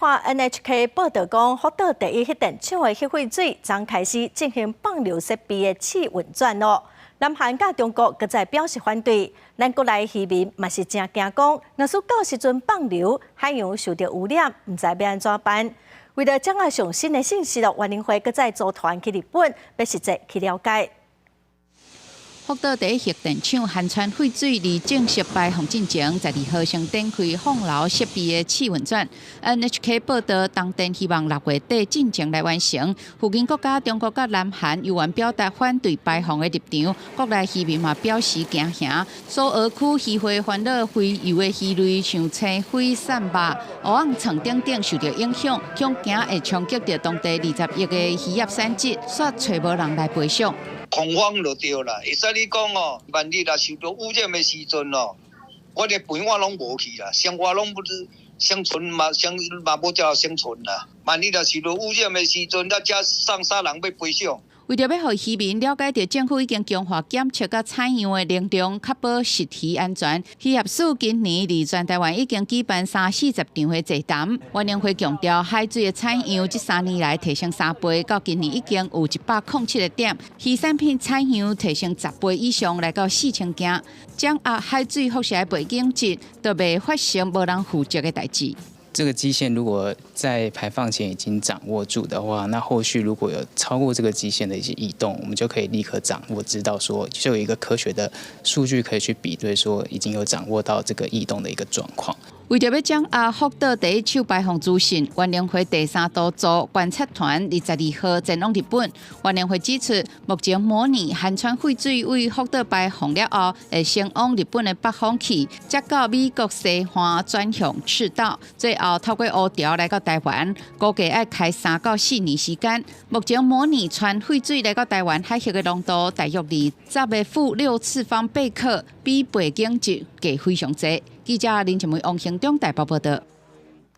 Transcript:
看 NHK 報導講，福島第一核電廠的核廢水昨開始進行放流設備的試運轉囉。南韓佮中國閣再表示反對，咱國內漁民嘛是誠驚講，若是到時陣放流，海洋受著污染，毋知欲按怎辦。為著掌握上新的信息，原民會閣再組團去日本，欲實際去了解。福島第一核電廠含氚廢水佇正式排放進前，12號先展開放流設備的試運轉。NHK 報導，東電希望6月底進前來完成。附近國家中國佮南韓猶原表達反對排放的立場，國內漁民嘛表示驚嚇。蘇澳區漁會煩惱洄游的魚類，像青輝、鱔肉、蚵仔床等等受著影響，恐驚會衝擊著當地20億的漁業產值，煞揣無人來賠償。恐慌就對啦，會使你講哦，萬一若受著污染的時陣哦，我的飯碗攏無去啦，生活攏不是生存嘛，生嘛無遮生存啦。萬一若受著污染的時陣，咱遮送啥人欲賠償？為著欲予漁民了解著政府已經強化檢測佮採樣的能量，確保食魚安全。漁協署今年佇全台灣已經舉辦三四十場的座談。原能會強調，海水的採樣這3年來提升3倍，到今年已經有107個點，魚產品採樣提升10倍以上，來到4000件。掌握海水輻射的背景值，就袂發生無人負責的代誌。這個基線如果在排放前已經掌握住的話，那後續如果有超過這個基線的一些異動，我們就可以立刻掌握，知道說就有一個科學的數據可以去比對，說已經有掌握到這個異動的一個狀況。為著欲掌握福島第一手排放資訊，原能會第三度組觀察團22號前往日本。原能會指出，目前模擬含氚廢水對福島排放了後，會先往日本的北方去，才到美國西岸轉向赤道，最後透過烏潮來到台灣，估計愛開3到4年時間。目前模擬氚廢水來到台灣海域的濃度大約佇10的負6次方貝克，比背景值低非常濟。記者林靜梅、王興中台北報導。